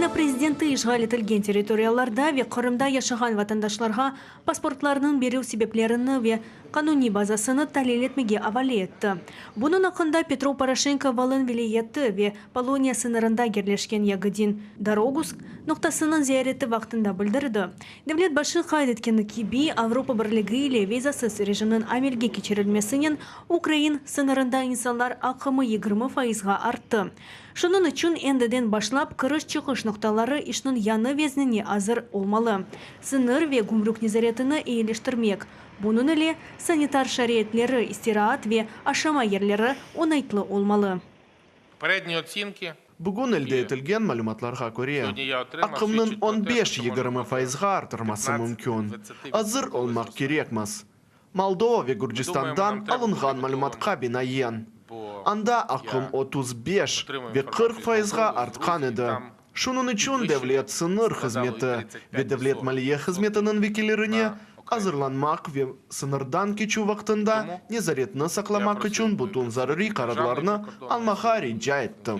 Ukraina prezidenti işğal etilgen territoriyalarda ve Qırımda yaşağan vatandaşlarğa pasportlarnıñ berüv sebeplerini ve qanuniy bazasını talil etmege avale etti. Bunıñ aqqında Petro Poroşenko Volın vilâyeti ve Poloniya sıñırında yerleşken Yagodin, Dorogusk, noqtasınıñ ziyareti vaqtında bildirdi. Devlet başı qayd etkeni kibi, Avropa Birligi ile vizasız rejimniñ amelge keçirilmesinen ukrain sıñırında insanlar aqımı 20 fayızğa arttı. Şunıñ içün endiden başlap kiriş-çıqış noqtaları işniñ yañı veznine azır olmalı, sıñır ve gümrük nezaretini eyileştirmek, bunıñ ile sanitar şaraitleri, istiraat ve aşama yerleri oñaytlı olmalı. Bugün elde etilgen malümatlarğa köre, aqımnıñ on beş-yigirmi fayızğa artırması mümkün. Azır olmaq kerekmiz. Moldova ve Gürcistandan alınğan malümatqa binaen, anda aqım 35 ve 40 fayızğa artqan edi. Şunıñ içün Devlet sıñır hızmeti ve Devlet maliye hızmetiniñ vekillerine azırlanmaq ve sıñırdan keçüv vaqtında nezaretni saqlamaq içün bütün zaruriy qararlarnı almağa rica ettim.